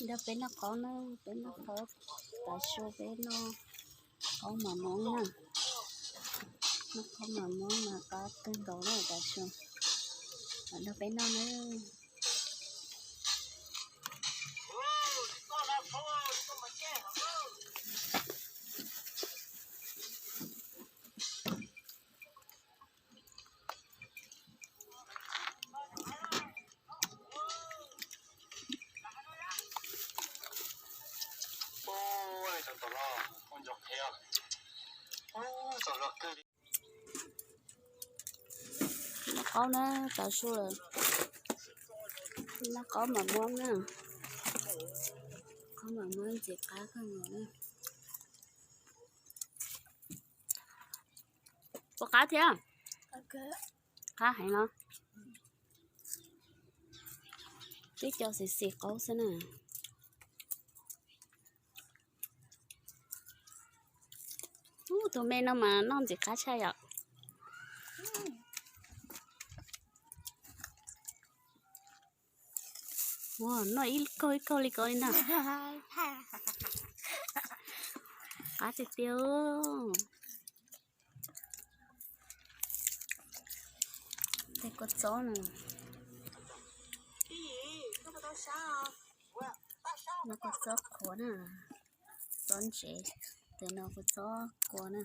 Nrog peb noj qaub na, peb noj qaub, tav su peb noj qaub mos muab na. Noj qaub mos muab mas qab kawg nkaus na tav su. Los nrog peb noj na. Noj qaub na, tav su lawm. Noj qaub mos muab na. Qaub mos muab ntxim qab kawg nkaus na. Puas qab thiab? Qab heev los? Twb cov xis xis qaub xwb na. Ub, tus me no mas noj ntxim qab tshaj yom. Ua, noj ib kaug ib kaug li ko li ntag. Qab tiag tiag. Tes kua txob na. No kua txob qhuav na. Txob ntsev. Tes no kua txob kua na.